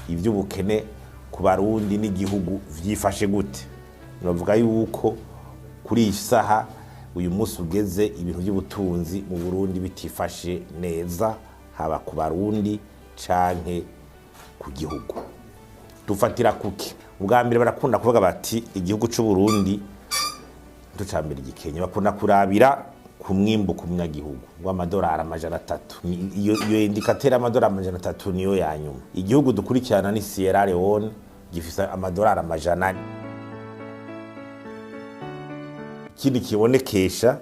Iby'ubukene ku Barundi n'igihugu vyifashe gute? Navuga yuko kuri iyi saha, uyu munsi ugeze, ibintu by'ubutunzi mu Burundi bitifashe neza, haba ku Barundi canke ku gihugu. Dufatira kuki? Ubwa mbere, barakunda kuvuga bati igihugu c'u Burundi tucambere igikenye. Bakunda kurabira ku mwimbu ku munyagihugu w'amadolari 300. Iyo indicateur, amadolari 300, niyo ya nyuma. Igihugu dukurikirana ni Sierra Leone, gifise amadolari 400. Ikindi kibonekesha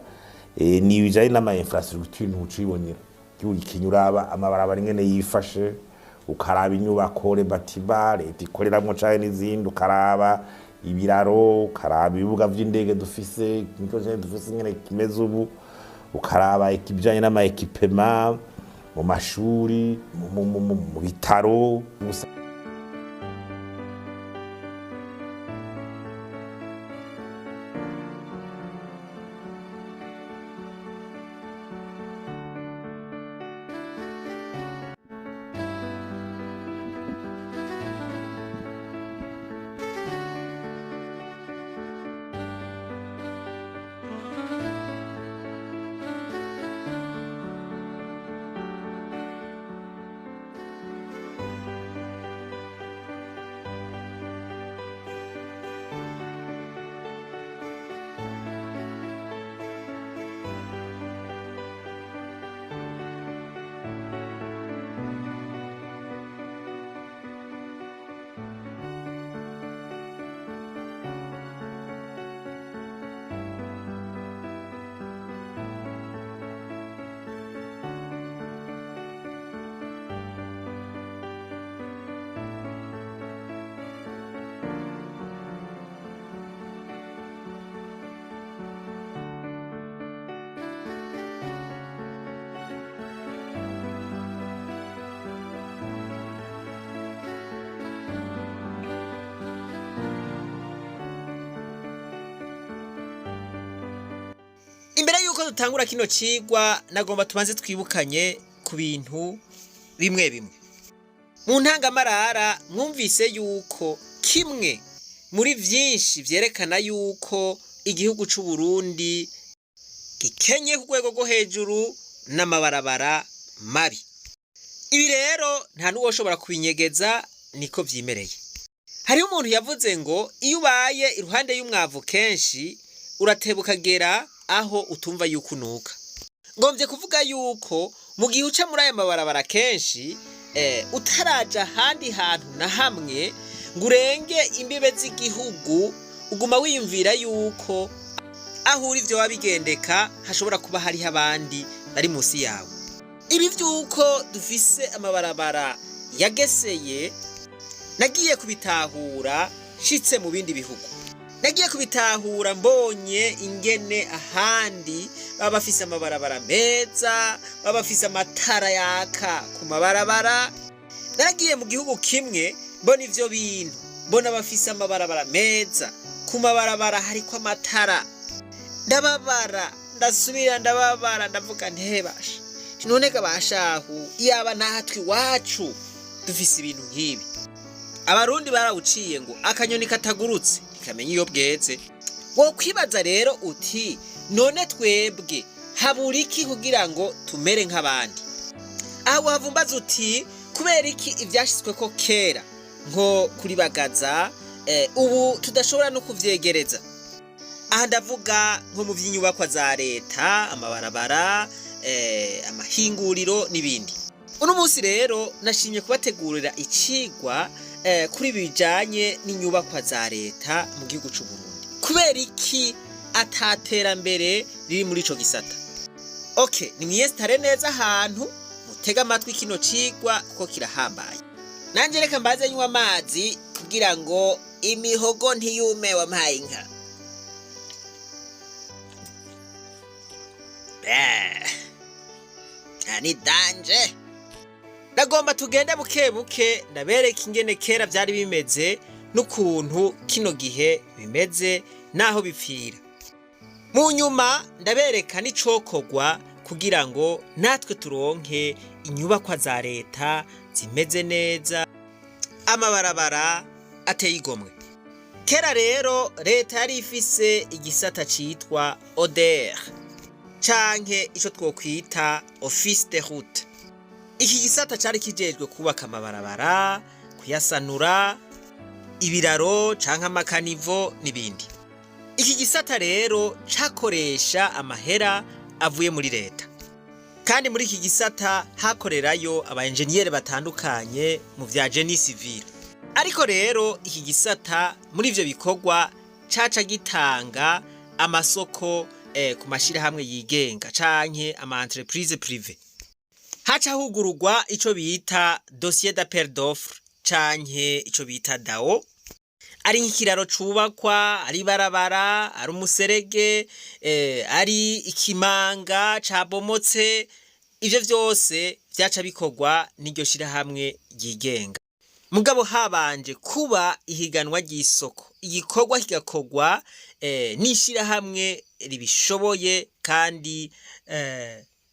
ni ibijanye n'ama infrastructure. Ntucibonera igihugu gikenye, uraba amabarabara ingene yifashe, ukaraba inyubako, les bâtiments leta ikoreramwo canke n'izindi, ukaraba ibiraro, ukaraba ibibuga vy'indege dufise, ikigo dufise ingene kimeze ubu, ukaraba ibijanye n'ama équipements mu mashuri, mu bitaro. Gusa Imbere yuko dutangura kino cigwa, nagomba tubanze twibukanye ku bintu bimwe bimwe. Mu ntangamarara mwumvise yuko kimwe muri vyinshi vyerekana yuko igihugu c'u Burundi gikenye ku rwego rwo hejuru n'amabarabara mabi. Ibi rero nta n'uwoshobora kubinyegeza, niko vyimereye. Hariho umuntu yavuze ngo iyo ubaye iruhande y'umwavu kenshi, urateba ukagera aho utumva yuko unuka. Ngomvye kuvuga yuko mu gihe uca muri aya mabarabara kenshi, utaraja ahandi hantu na hamwe ngo urenge imbibe z'igihugu, uguma wiyumvira yuko aho uri vyoba bigendeka, hashobora kuba hariho abandi bari musi yawe. Ibi vy'uko dufise amabarabara yageseye, nagiye kubitahura nshitse mu bindi bihugu. Nagiye kubitahura mbonye ingene ahandi baba bafise amabarabara meza, baba bafise amatara yaka ku mabarabara. Naragiye mu gihugu kimwe, mbona ivyo bintu, mbona bafise amabarabara meza, ku mabarabara hariko amatara, ndababara, ndasubira ndababara, ndavuga ntebasha none ga bashahu, iyaba natwe iwacu dufise ibintu nk'ibi. Abarundi barawuciye ngo akanyoni katagurutse ntikamenya iyo bweze. Wokwibaza rero uti none twebwe habura iki kugira ngo tumere nk'abandi? Aha wahavumbaza uti kubera iki ivyashitsweko kera nko kuribagaza, ubu tudashobora no kuvyegereza? Aha ndavuga nko mu vy'inyubakwa za leta, amabarabara, amahinguriro n'ibindi. Uno munsi rero nashimye kubategurira icigwa kuri ibi bijanye n'inyubakwa za leta mu gihugu c'u Burundi. Kubera iki ataterambere riri muri ico gisata? Okay, nimwiyesitare neza ahantu mutega amatwi kino cigwa kuko kirahambaye. Nanje reka mbaze nywa amazi kugira ngo imihogo ntiyume. Wampaye inka. Ni danger. Ndagomba tugende buke buke, ndabereka ingene kera vyari bimeze n'ukuntu kino gihe bimeze n'aho bipfira. Mu nyuma ndabereka n'icokorwa kugira ngo natwe turonke inyubakwa za leta zimeze neza. Amabarabara ateye igomwe. Kera rero leta yari ifise igisata citwa ODR canke ico twokwita Office de Route. Iki gisata cari kijejwe kubaka amabarabara, kuyasanura, ibiraro canke ama caniveaux n'ibindi. Iki gisata rero cakoresha amahera avuye muri leta, kandi muri iki gisata hakorerayo aba enjeniyeri batandukanye mu vya génie civil. Ariko rero iki gisata muri ivyo bikorwa caca gitanga amasoko ku mashirahamwe yigenga canke ama entreprise privée. Haca hugururwa ico bita dossier d'appel d'offre canke ico bita DAO. Ari nk'ikiraro cubakwa, ari ibarabara, ari umuserege, ari ikimanga cabomotse, ivyo vyose vyaca bikorwa n'iryo shirahamwe ryigenga, mugabo habanje kuba ihiganwa ry'isoko, igikorwa kigakorwa n'ishirahamwe ribishoboye kandi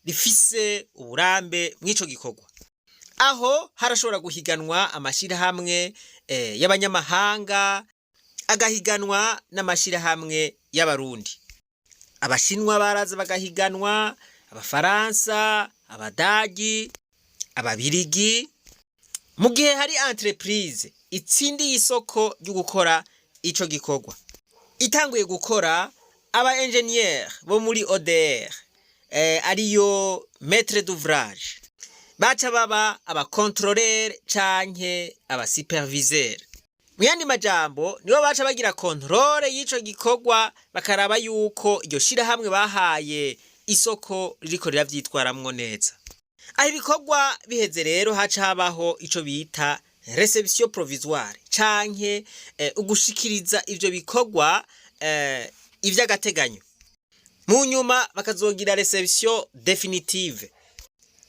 rifise uburambe mw'ico gikorwa. Aho harashobora guhiganwa amashirahamwe y'abanyamahanga, agahiganwa n'amashirahamwe y'Abarundi. Abashinwa baraza bagahiganwa, Abafaransa, Abadagi, Ababirigi. Mu gihe hari entreprise itsindiye isoko ryo gukora ico gikorwa, itanguye gukora, aba engineer bo muri ODR, ariyo maître d'ouvrage, baca baba aba contrôleur canke aba superviseur. Mu yandi majambo, nibo baca bagira contrôle y'ico gikorwa, bakaraba yuko iryo shirahamwe bahaye isoko ririko riravyitwaramwo neza. Aho ibikorwa biheze rero, haca habaho ico bita réception provisoire canke ugushikiriza ivyo bikorwa ivy'agateganyo. Mu nyuma bakazogira réception définitive.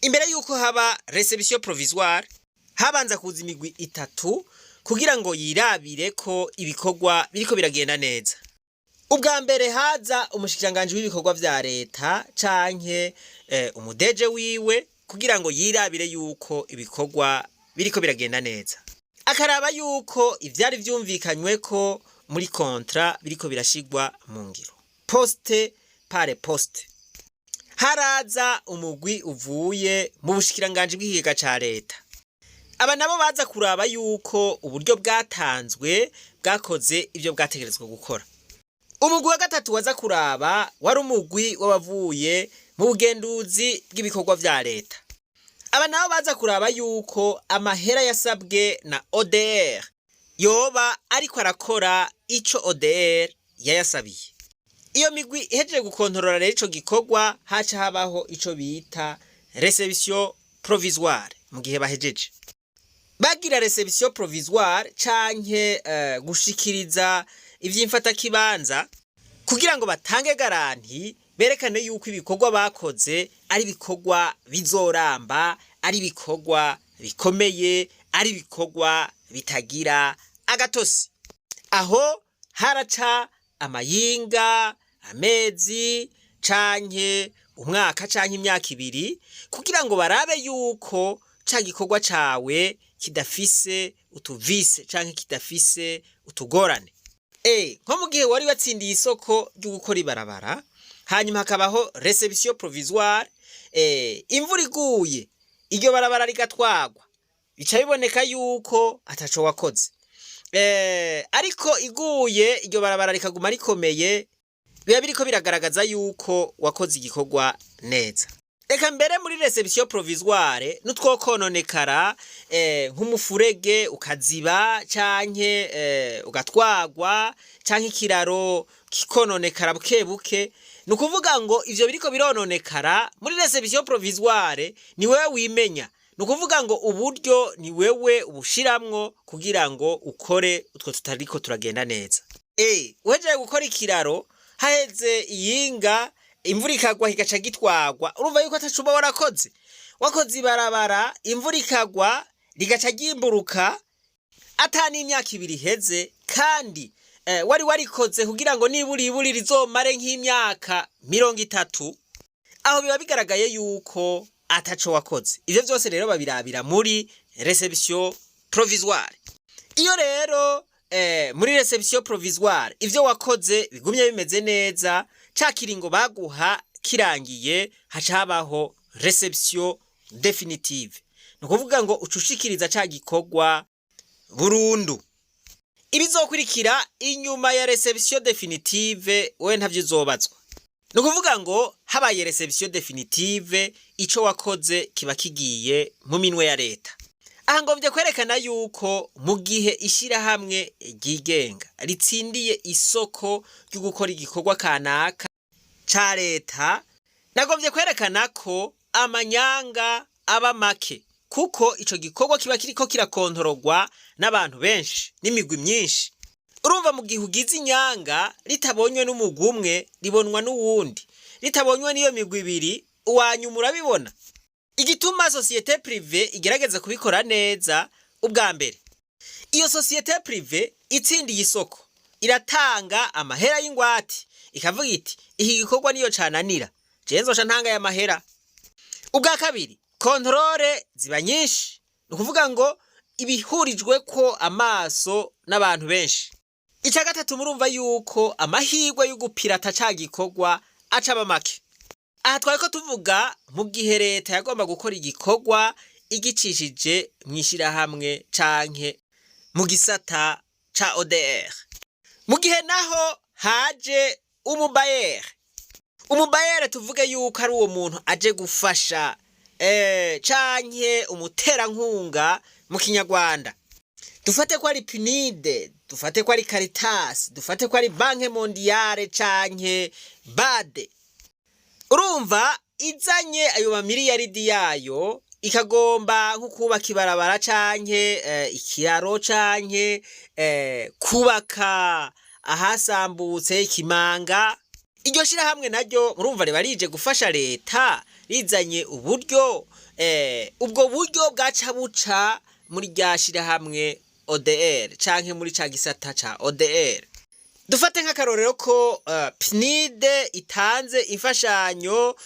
Imbere yuko haba réception provisoire, habanza kuza imigwi itatu kugira ngo yirabire ko ibikorwa biriko biragenda neza. Ubwa mbere haza umushikiranganji w'ibikorwa vya leta canke umu DG wiwe kugira ngo yirabire yuko ibikorwa biriko biragenda neza, akaraba yuko ivyari vyumvikanywe ko muri contrat biriko birashigwa mu ngiro, poste par poste. Haraza umugwi uvuye mu bushikiranganji bw'ikigega ca leta. Aba nabo baza kuraba yuko uburyo bwatanzwe bwakoze ivyo bwategerezwa gukora. Umugwi wa gatatu waza kuraba wari umugwi w'abavuye mu bugenduzi bw'ibikorwa vya leta. Aba nabo baza kuraba yuko amahera yasabwe na ODR yoba ariko arakora ico ODR yayasabiye. Iyo migwi ihejeje gukontorora rero ico gikorwa, haca habaho ico bita réception provisoire. Mu gihe bahejeje, bagira réception provisoire canke gushikiriza ivy'imfatakibanza kugira ngo batange garantie, berekane yuko ibikorwa bakoze ari ibikorwa bizoramba, ari ibikorwa bikomeye, ari ibikorwa bitagira agatosi. Aho haraca amayinga, amezi canke umwaka canke imyaka 2 kugira ngo barabe yuko ca gikorwa cawe kidafise utuvise canke kidafise utugorane. Nko mu gihe wari watsindiye isoko ryo gukora ibarabara, hanyuma hakabaho réception provisoire, imvura iguye iryo barabara rigatwagwa, bica biboneka yuko ataco wakoze. Ariko iguye iryo barabara rikaguma rikomeye, biba biriko biragaragaza yuko wakoze igikorwa neza. Reka mbere muri réception provisoire n'utwokononekara, nk'umufurege ukaziba canke ugatwagwa canke ikiraro kikononekara buke buke, ni ukuvuga ngo ivyo biriko birononekara muri réception provisoire ni wewe wimenya. Ni ukuvuga ngo uburyo ni wewe ubushiramwo kugira ngo ukore utwo tutariko turagenda neza. Uhejeje gukora ikiraro, haheze iyinga imvura ikagwa kigaca gitwagwa, urumva yuko ataco uba warakoze. Wakoze ibarabara, imvura ikagwa rigaca ryimburuka ata n'imyaka 2 iheze, kandi wari warikoze kugira ngo nibura iburi rizomare nk'imyaka 30, aho biba bigaragaye yuko ataco wakoze. Ivyo vyose rero babirabira muri réception provisoire. Iyo rero muri réception provisoire ivyo wakoze bigumye bimeze neza, ca kiringo baguha kirangiye, haca habaho réception définitive. Ni ukuvuga ngo uca ushikiriza ca gikorwa burundu. Ibizokurikira inyuma ya réception définitive, wewe ntavyo uzobazwa. Ni ukuvuga ngo habaye réception définitive, ico wakoze kiba kigiye mu minwe ya leta. Aha ngomvye kwerekana yuko mu gihe ishirahamwe ryigenga ritsindiye isoko ryo gukora igikorwa kanaka ca leta, nagomvye kwerekana ko amanyanga aba make, kuko ico gikorwa kiba kiriko kirakontorogwa n'abantu benshi n'imigwi myinshi. Urumva, mu gihe ugize inyanga ritabonywe n'umugwi umwe, ribonwa n'uwundi, ritabonywe n'iyo migwi ibiri, uwanyuma urabibona. Igituma société privée igerageza kubikora neza, ubwa mbere, iyo société privée itsindiye isoko iratanga amahera y'ingwate, ikavuga iti: "Iki gikorwa niyo cananira, jewe nzoca ntanga aya mahera." Ubwa kabiri, contrôle ziba nyinshi, ni ukuvuga ngo ibihurijwe ko amaso n'abantu benshi. Icya gatatu, murumva yuko amahirwe yo gupirata ca gikorwa aca aba make. Aha twari ko tuvuga mu gihe leta yagomba gukora igikorwa igicishije mu ishyirahamwe canke mu gisata ca ODR. Mu gihe naho haje umu bailleur, umu bailleur tuvuge yuko ari uwo muntu aje gufasha canke umuterankunga mu Kinyarwanda, dufate ko ari PNUD, dufate ko ari Caritas, dufate ko ari Banque Mondiale canke BAD. Urumva, izanye ayo mamiliyaridi yayo, ikagomba nko kubaka ibarabara canke ikiraro canke kubaka ahasambutse ikimanga, iryo shirahamwe naryo murumva riba rije gufasha leta, rizanye uburyo. Ubwo buryo bwaca buca muri rya shirahamwe ODR canke muri ca gisata ca ODR. Dufate nk'akarorero ko PNUD itanze imfashanyo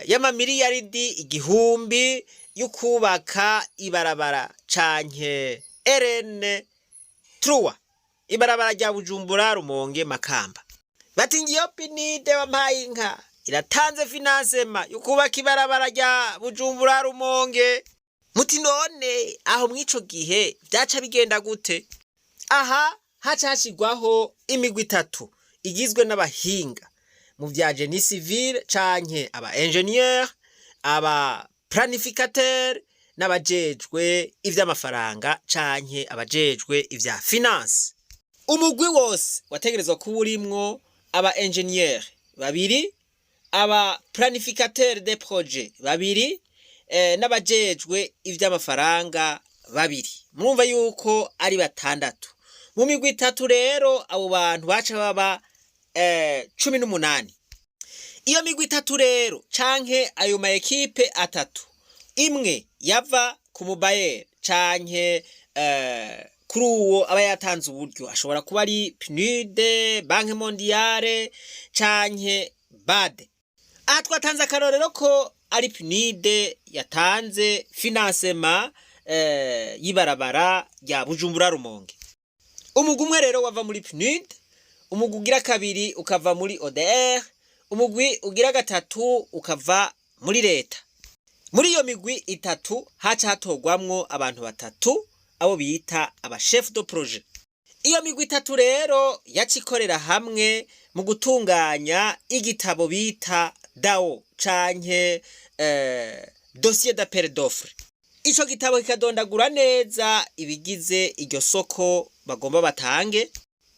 y'amamiliyaridi 1000 yo kubaka ibarabara canke RN 3, ibarabara rya Bujumbura, Rumonge, Makamba. Bati: "Ngiyo PNUD, wampaye inka, iratanze financement yo kubaka ibarabara rya Bujumbura, Rumonge." Muti: "None aho mw'ico gihe vyaca bigenda gute?" Aha haca hashirwaho imigwi itatu igizwe n'abahinga mu vya génie civil canke aba ingénieur, aba planificateur n'abajejwe ivy'amafaranga canke abajejwe ivya finance. Umugwi wose wategerezwa kuba urimwo aba ingénieur babiri, aba planificateur de projet babiri, n'abajejwe ivy'amafaranga babiri. Murumva yuko ari batandatu. Mu migwi itatu rero, abo bantu baca baba 18. Iyo migwi itatu rero canke ayo ma équipes atatu, imwe yava ku mu bailleur canke kuri uwo aba yatanze uburyo, ashobora kuba ari PNUD, Banque Mondiale canke BAD. Aha twatanze akarorero ko ari PNUD yatanze financement y'ibarabara rya Bujumbura, Rumonge. Umugwi umwe rero wava muri PNUD, umugwi ugira kabiri ukava muri ODR, umugwi ugira gatatu ukava muri leta. Muri iyo migwi itatu haca hatorwamwo abantu batatu, abo bita aba chef de projet. Iyo migwi itatu rero yaca ikorera hamwe mu gutunganya igitabo bita DAO canke dossier d'appel d'offre. Ico gitabo kikadondagura neza ibigize iryo soko bagomba batange.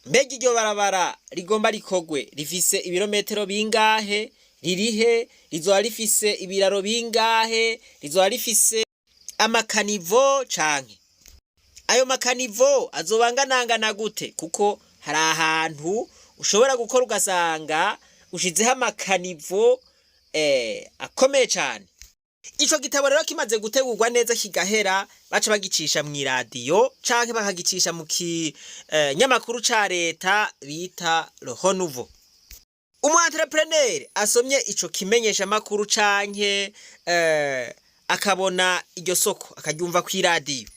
Mbega iryo barabara rigomba rikogwe rifise ibirometero bingahe, ririhe, rizoba rifise ibiraro bingahe, rizoba rifise ama caniveaux canke ayo ma caniveaux azoba anganangana gute? Kuko hari ahantu ushobora gukora ugasanga ushizeho ama caniveaux akomeye cane. Ico gitabo rero kimaze gutegurwa neza kigahera, baca bagicisha mw'iradiyo canke bakagicisha mu kinyamakuru ca leta bita Le Renouveau. Umu entrepreneur asomye ico kimenyesha makuru canke akabona iryo soko, akaryumva kw'iradiyo,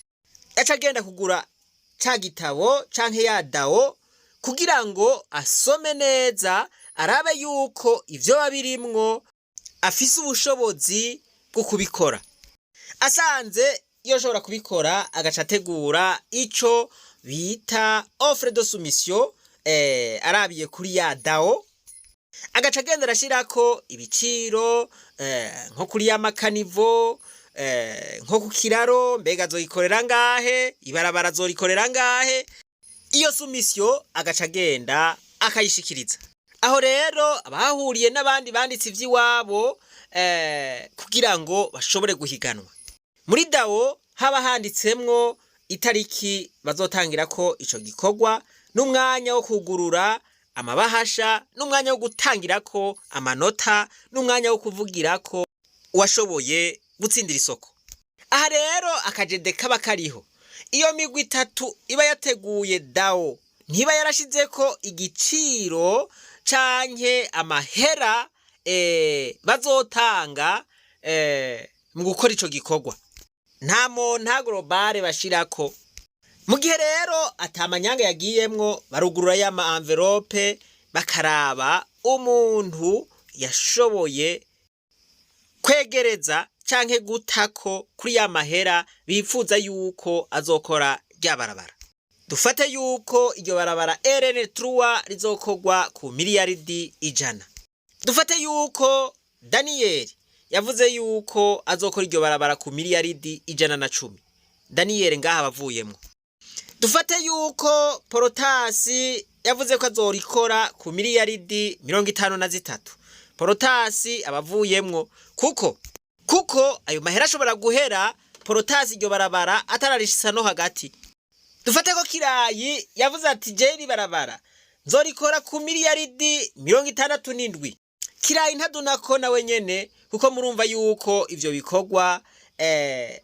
yaca agenda kugura ca gitabo canke ya DAO kugira ngo asome neza, arabe yuko ivyo birimwo afise ubushobozi bwo kubikora. Asanze yoshobora kubikora, agaca ategura ico bita offre de soumission, arabiye kuri ya DAO, agaca agenda arashirako ibiciro, nko kuri ya ma caniveaux, nko ku kiraro, mbega azoyikorera ngahe, ibarabara azorikorera ngahe. Iyo soumission agaca agenda akayishikiriza. Aho rero abahahuriye n'abandi banditse ivy'iwabo, kugira ngo bashobore guhiganwa. Muri DAO haba handitsemwo itariki bazotangirako ico gikorwa, n'umwanya wo kugurura amabahasha, n'umwanya wo gutangirako amanota, n'umwanya wo kuvugirako uwashoboye gutsindira isoko. Aha rero akajede kaba kariho: iyo migwi itatu iba yateguye DAO ntiba yarashizeko igiciro canke amahera bazotanga mu gukora ico gikorwa. Nta montant global bashirako. Mu gihe rero ata manyanga yagiyemwo, barugurura ya ma enveloppes, bakaraba umuntu yashoboye kwegereza canke gutako kuri ya mahera bipfuza yuko azokora rya barabara. Dufate yuko iryo barabara RN3 rizokorwa ku miliyaridi 100. Dufate yuko Daniyeli yavuze yuko azokora iryo barabara ku miliyaridi 110. Daniyeli ngaha bavuyemwo. Dufate yuko Porotasi yavuze ko azorikora ku miliyaridi 53. Porotasi abavuyemwo, kuko ayo mahera ashobora guhera Porotasi iryo barabara atararishisa no hagati. Dufate ko Kirayi yavuze ati: "Jeri barabara nzorikora ku miliyaridi 67." Kirayi ntadunako nawe nyene, kuko murumva yuko ivyo bikorwa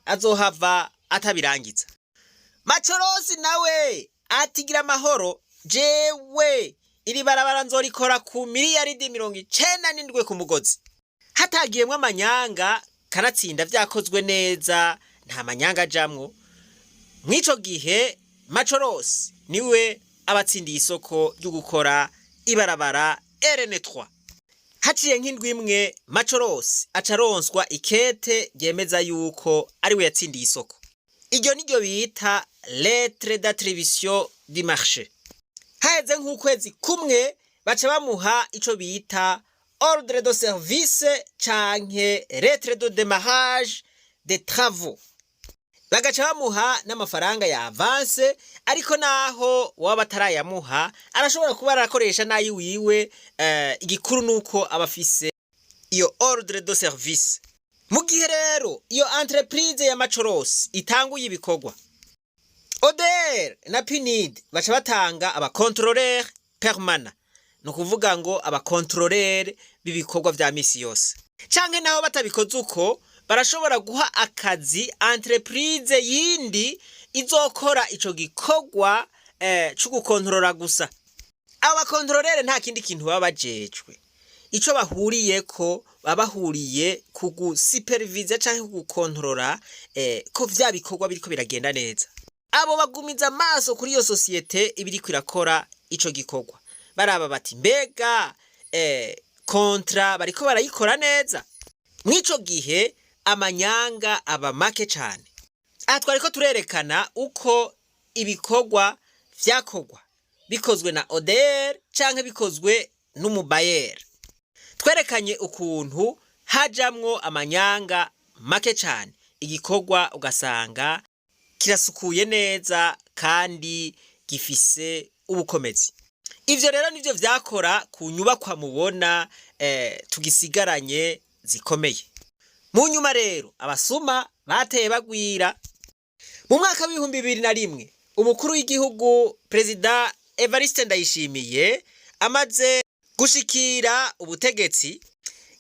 azohava atabirangiza. Macorosi nawe atigira amahoro: "Jewe iri barabara nzorikora ku miliyaridi 97 ku mugozi." Hatagiyemwo amanyanga, kanatsinda vyakozwe neza, nta manyanga ajamwo. Mw'ico gihe Macorosi niwe abatsindiye isoko ryo gukora ibarabara RN3. Haciye nk'indwi imwe, Macorosi aca aronswa ikete ryemeza yuko ariwe yatsindiye isoko. Iryo niryo bita lettre d'attribution du marché. Haheze nk'ukwezi kumwe, baca bamuha ico bita ordre de service canke lettre de démarrage des travaux, bagaca bamuha n'amafaranga ya avance. Ariko naho waba batarayamuha, arashobora kuba arakoresha n'ayiwiwe. Igikuru nuko aba afise iyo ordre de service. Mu gihe rero iyo entreprise ya Macorosi itanguye ibikorwa, ODR na PNUD baca batanga aba contrôleurs permanents, ni ukuvuga ngo aba contrôleurs b'ibikorwa vya misi yose. Canke naho batabikoze uko, barashobora guha akazi entreprise yindi izokora ico gikorwa co gukontorora gusa. Abo ba contrôleurs nta kindi kintu baba bajejwe. Ico bahuriyeko, baba bahuriye ku gusiperiviza canke ku gukontorora ko vya bikorwa biriko biragenda neza. Abo bagumiza amaso kuri iyo société iba iriko irakora ico gikorwa, baraba bati: "Mbega contrat bariko barayikora neza?" Mw'ico gihe amanyanga aba make cane. Aha twariko turerekana uko ibikorwa vyakorwa bikozwe na ODR canke bikozwe n'umu bailleur. Twerekanye ukuntu hajamwo amanyanga make cane, igikorwa ugasanga kirasukuye neza kandi gifise ubukomezi. Ivyo rero nivyo vyakora ku nyubakwa mubona tugisigaranye zikomeye. Mu nyuma rero abasuma bateye bagwira. Mu mwaka w'2001, umukuru w'igihugu Perezida Evariste Ndayishimiye amaze gushikira ubutegetsi,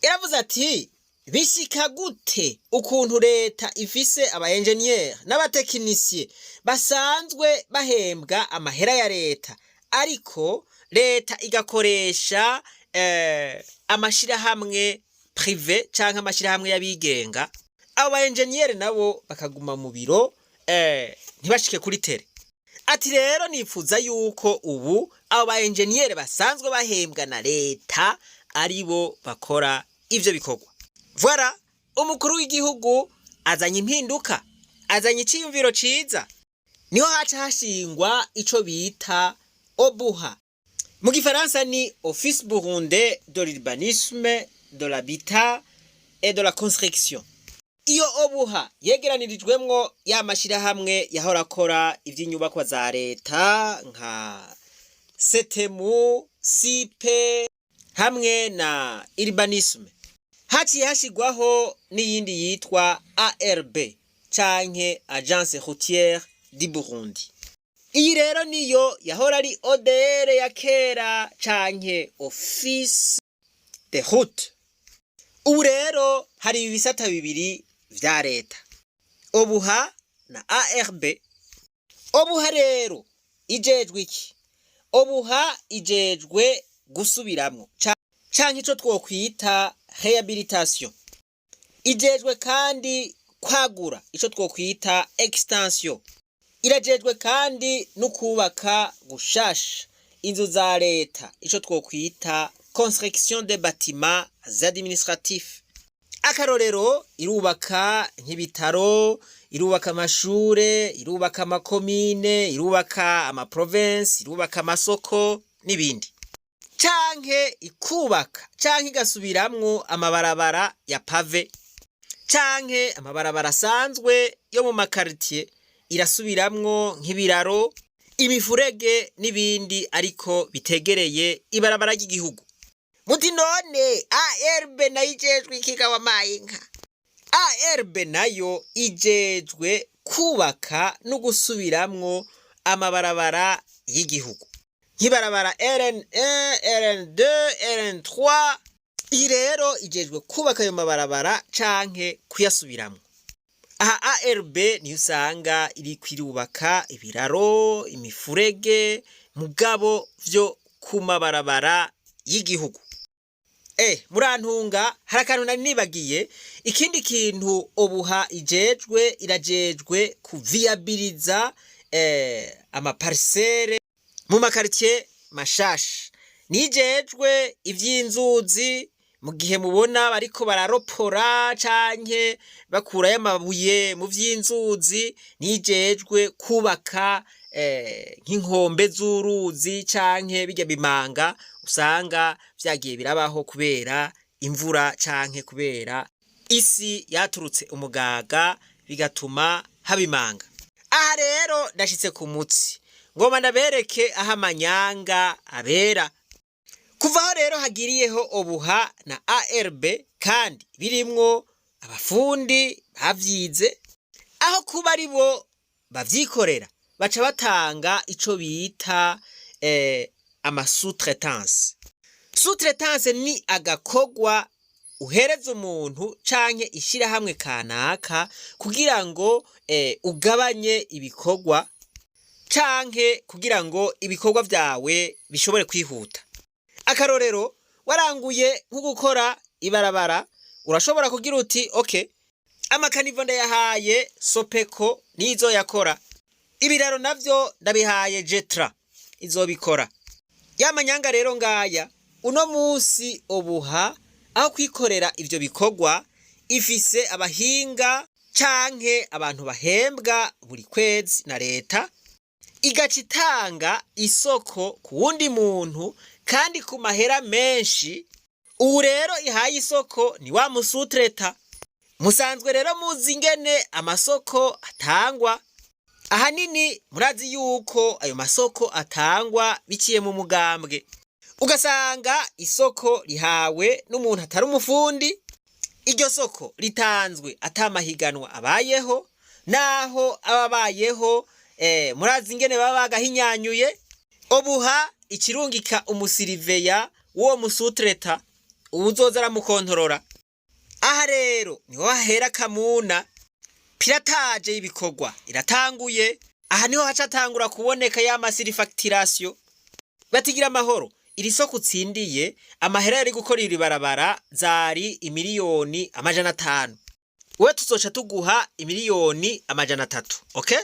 yaravuze ati: "Bishika gute ukuntu leta ifise aba ingénieurs n'aba techniciens basanzwe bahembwa amahera ya leta, ariko leta igakoresha amashirahamwe privé canke amashirahamwe y'abigenga, abo ba ingénieurs nabo bakaguma mu biro, ntibashike kuri terrain?" Ati rero nifuza yuko ubu abo ba enjeniyeri basanzwe bahembwa na leta aribo bakora ivyo bikorwa. Voilà, umukuru w'igihugu azanye impinduka, azanye iciyumviro ciza. Niho haca hashingwa ico bita OBUHA. Mu gifaransa ni Office Burundais de l'Urbanisme, de l'Habitat et de la Construction. Iyo OBUHA yegeranirijwemwo ya mashirahamwe yahora akora ivy'inyubakwa za leta nka SETEMU, SIPE hamwe na Urbanisme. Haciye hashigwaho n'iyindi yitwa ARB canke Agence Routière du Burundi. Iyi rero niyo yahora ari ODR ya kera canke Office de Route. Ubu rero hari ibisata bibiri vya leta, OBUHA na ARB. OBUHA rero ijejwe iki? OBUHA ijejwe gusubiramwo canke ico twokwita réhabilitation. Ijejwe kandi kwagura, ico twokwita extension. Irajejwe kandi no kubaka gushasha inzu za leta, ico twokwita construction des bâtiments administratifs. Akarorero, irubaka nk'ibitaro, irubaka amashure, irubaka amakomine, irubaka amaprovinsi, irubaka amasoko n'ibindi, canke ikubaka canke igasubiramwo amabarabara ya pavé canke amabarabara asanzwe yo mu makaritiye. Irasubiramwo nk'ibiraro, imifurege n'ibindi, ariko bitegereye ibarabara ry'igihugu. Muti none ARB nayo ijejwe ikiga wamaye inka? ARB nayo ijejwe kubaka no gusubiramwo amabarabara y'igihugu, nk'ibarabara RN1, RN2, RN3. Iyi rero ijejwe kubaka ayo mabarabara canke kuyasubiramwo. Aha ARB niyo usanga iriko irubaka ibiraro, imifurege, mugabo vyo ku mabarabara y'igihugu. Murantunga, hari akantu nari nibagiye. Ikindi kintu OBUHA ijejwe, irajejwe kuviyabiliza amaparcelles mu makaritiye mashasha. Nijejwe ivy'inzuzi. Mu gihe mubona bariko bararopora canke bakurayo amabuye mu vy'inzuzi, nijejwe kubaka nk'inkombe z'uruzi canke birya bimanga usanga vyagiye birabaho kubera imvura canke kubera isi yaturutse umugaga, bigatuma haba imanga. Aha rero ndashitse ku mutsi, ngoma ndabereke aho amanyanga abera. Kuva aho rero hagiriyeho OBUHA na ARB, kandi birimwo abafundi bavyize, aho kuba ari bo bavyikorera, baca batanga ico bita amasous-traitance. Sous-traitance ni agakorwa uhereza umuntu canke ishirahamwe kanaka kugira ngo ugabanye ibikorwa canke kugira ngo ibikorwa vyawe bishobore kwihuta. Akarorero, waranguye nko gukora ibarabara, urashobora kugira uti: "Okay, amacaniveaux ndayahaye SOPECO nizo yakora, ibiraro navyo ndabihaye Jetra izobikora." Ya manyanga rero ngaya. Uno musi OBUHA, aho kwikorera ivyo bikorwa, ifise abahinga canke abantu bahembwa buri kwezi na leta, igaca itanga isoko ku wundi muntu kandi ku mahera menshi. Ubu rero ihaye isoko ni wa musous-traitant. Musanzwe rero muzi ingene amasoko atangwa. Ahanini murazi yuko ayo masoko atangwa biciye mu mugambwe, ugasanga isoko rihawe n'umuntu atari umufundi. Iryo soko ritanzwe atamahiganwa abayeho, naho aba abayeho, murazi ingene baba bagahinyanyuye. OBUHA ikirungika umusurveillant w'uwo musous-traitant, uwuzoza aramukontorora. Aha rero niho hahera kamuna. Piratage y'ibikorwa iratanguye. Aha niho haca atangura kuboneka ya masurfacturation. Batigira amahoro, iri soko utsindiye, amahera yari gukora iri barabara zari 500,000,000, we tuzoca tuguha 300,000,000, okay?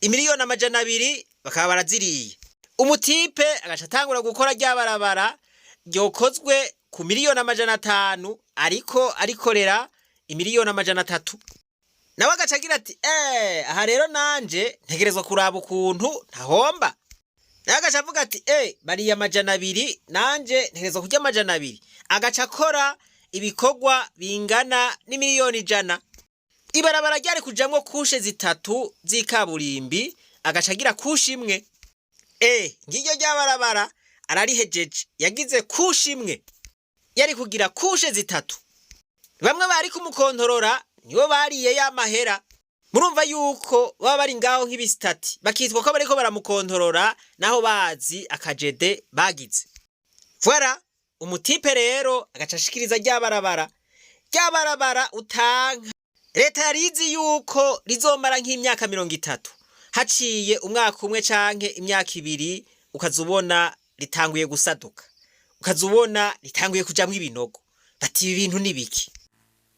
Imiliyoni 200 bakaba baraziriye. Umutipe agaca atangura gukora rya barabara ryokozwe ku miliyoni 500, ariko arikorera imiliyoni 300. Nawe agaca agira ati: "Aha rero nanje ntegerezwa kuraba ukuntu ntahomba." Nawe agaca avuga ati: "Bariye 200, nanje ntegerezwa kurya 200." Agaca akora ibikorwa bingana n'imiliyoni 100. Ibarabara ryari kujamwo couches zitatu z'ikaburimbi, agaca agira couche imwe. Ngiryo rya barabara ararihejeje, yagize couche imwe, yari kugira couches zitatu. Bamwe bari kumukontorora nibo bariye ya mahera. Murumva yuko baba bari ngaho nk'ibisitati, bakitwa ko bariko baramukontorora, naho bazi akajede bagize. Voilà, umutipe rero agaca ashikiriza rya barabara, rya barabara utanka leta yari izi yuko rizomara nk'imyaka 30. Haciye umwaka umwe canke imyaka 2, ukaza ubona ritanguye gusaduka, ukaza ubona ritanguye kujamwo ibinogo. Bati: "Ibi bintu ni biki?"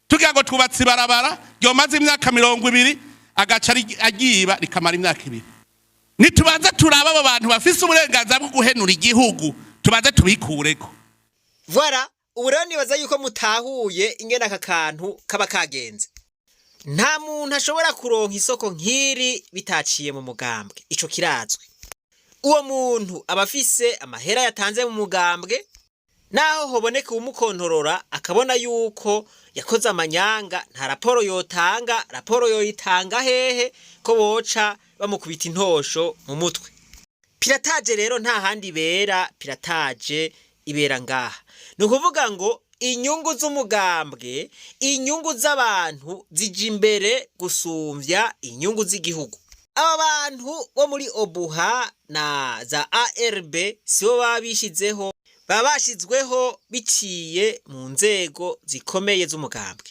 Tugira ngo twubatse ibarabara ryomaze imyaka 20, agaca agiba rikamara imyaka 2. Nitubanze turaba abo bantu bafise uburenganzira bwo guhenura igihugu, tubanze tubikureko. Voilà, ubu rero nibaza yuko mutahuye ingene aka kantu kaba kagenze. Nta muntu ashobora kuronka isoko nk'iri bitaciye mu mugambwe, ico kirazwi. Uwo muntu aba afise amahera yatanze mu mugambwe. Naho hoboneka uwumukontorora akabona yuko yakoze amanyanga, nta raporo yotanga. Raporo yoyitanga hehe ko boca bamukubita intosho mu mutwe? Piratage rero nta handi ibera, piratage ibera ngaha. Ni ukuvuga ngo inyungu z'umugambwe, inyungu z'abantu zija imbere gusumvya inyungu z'igihugu. Aba bantu bo muri OBUHA na za ARB sibo baba bishizeho, baba bashizweho biciye mu nzego zikomeye z'umugambwe.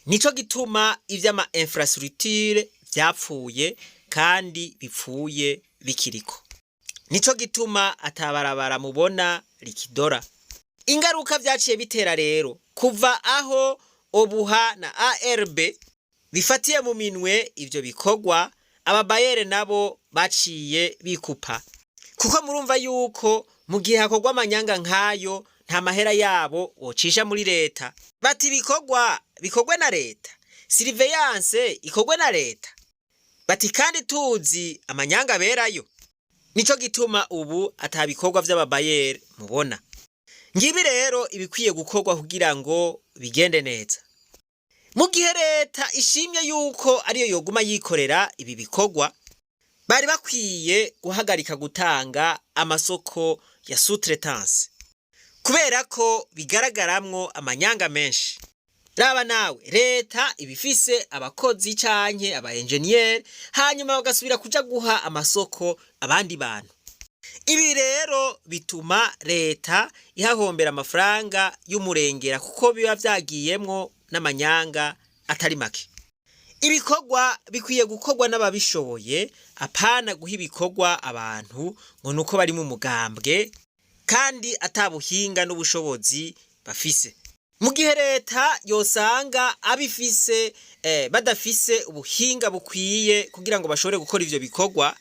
Nico gituma ivy'ama infrastructure vyapfuye kandi bipfuye bikiriko. Nico gituma atabarabara mubona rikidora. Ingaruka vyaciye bitera rero, kuva aho OBUHA na ARB bifatiye mu minwe ivyo bikorwa, ababayere nabo baciye bikupa, kuko murumva yuko mu gihe hakorwa amanyanga nk'ayo, nta mahera yabo wocisha muri leta. Bati: "Ibikorwa bikorwe na leta, surveillance ikorwe na leta." Bati: "Kandi tuzi amanyanga aberayo." Nico gituma ubu ata bikorwa vy'ababayere mubona. Ngibi rero ibikwiye gukorwa kugira ngo bigende neza. Mu gihe leta ishimye yuko ariyo yoguma yikorera ibi bikorwa, bari bakwiye guhagarika gutanga amasoko ya sous-traitance, kubera ko bigaragaramwo amanyanga menshi. Raba nawe, leta iba ifise abakozi canke aba enjeniyeri, hanyuma bagasubira kuja guha amasoko abandi bantu. Ibi rero bituma leta ihahombera amafaranga y'umurengera, kuko biba vyagiyemwo n'amanyanga atari make. Ibikorwa bikwiye gukorwa n'ababishoboye, apana guha ibikorwa abantu ngo nuko bari mu mugambwe kandi ata buhinga n'ubushobozi bafise. Mu gihe leta yosanga abifise badafise ubuhinga bukwiye kugira ngo bashobore gukora ivyo bikorwa,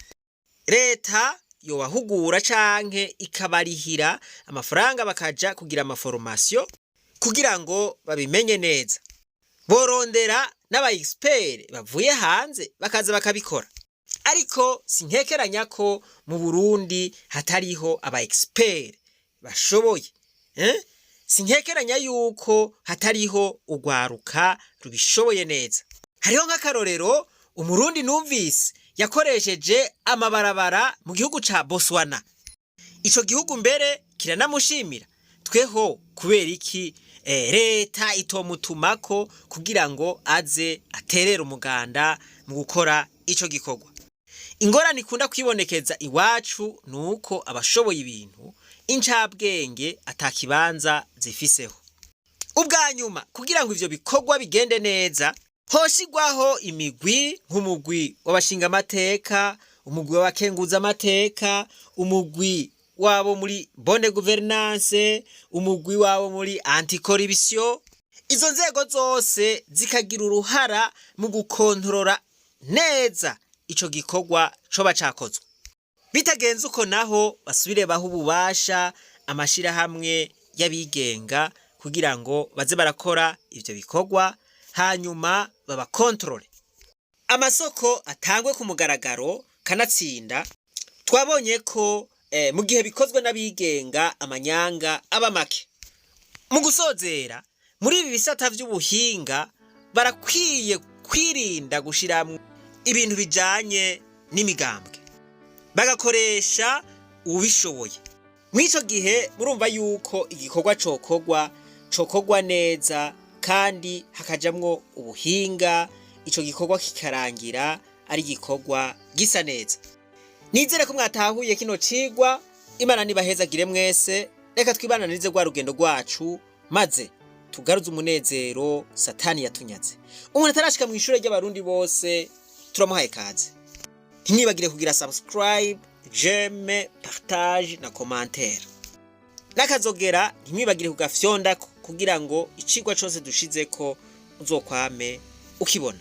leta yobahugura canke ikabarihira amafaranga bakaja kugira ama formation kugira ngo babimenye neza. Borondera n'aba expert bavuye hanze bakaza bakabikora. Ariko sinkekeranya ko mu Burundi hatariho aba expert bashoboye, eh? Sinkekeranya yuko hatariho urwaruka rubishoboye neza. Hariho nk'akarorero umurundi numvise yakoresheje amabarabara mu gihugu ca Botswana. Ico gihugu mbere kiranamushimira. Tweho kubera iki leta itomutumako kugira ngo aze aterere umuganda mu gukora ico gikorwa? Ingorane ikunda kwibonekeza iwacu nuko abashoboye ibintu, incabwenge, atakibanza zifiseho. Ubwa nyuma, kugira ngo ivyo bikorwa bigende neza, hoshigwaho imigwi, nk'umugwi w'abashingamateka, umugwi w'abakenguzamateka, umugwi wabo muri bonne gouvernance, umugwi wabo muri anticorruption. Izo nzego zose zikagira uruhara mu gukontorora neza. ico gikorwa coba cakozwe. Bitagenze uko naho, basubire baha ububasha amashirahamwe y'abigenga kugira ngo baze barakora ivyo bikorwa, hanyuma babakontorore. Amasoko atangwe ku mugaragaro, kanatsinda twabonye ko mu gihe bikozwe n'abigenga amanyanga aba make. Mu gusozera, muri ibi bisata vy'ubuhinga barakwiye kwirinda gushiramwo ibintu bijanye n'imigambwe, bagakoresha uwubishoboye. Mw'ico gihe murumva yuko igikorwa cokorwa cokorwa neza kandi hakajamwo ubuhinga, ico gikorwa kikarangira ari igikorwa gisa neza. Nizere ko mwatahuye kino cigwa. Imana nibahezagire mwese. Reka twibananirize rwa rugendo rwacu, maze tugaruze umunezero Satani yatunyaze. Umuntu atarashika mu ishure ry'Abarundi bose, turamuhaye kaze. Ntimwibagire kugira subscribe, j'aime, partage na commentaire, n'akazogera ntimwibagire kugafyonda kugira ngo icigwa cose dushizeko uzokwame ukibona.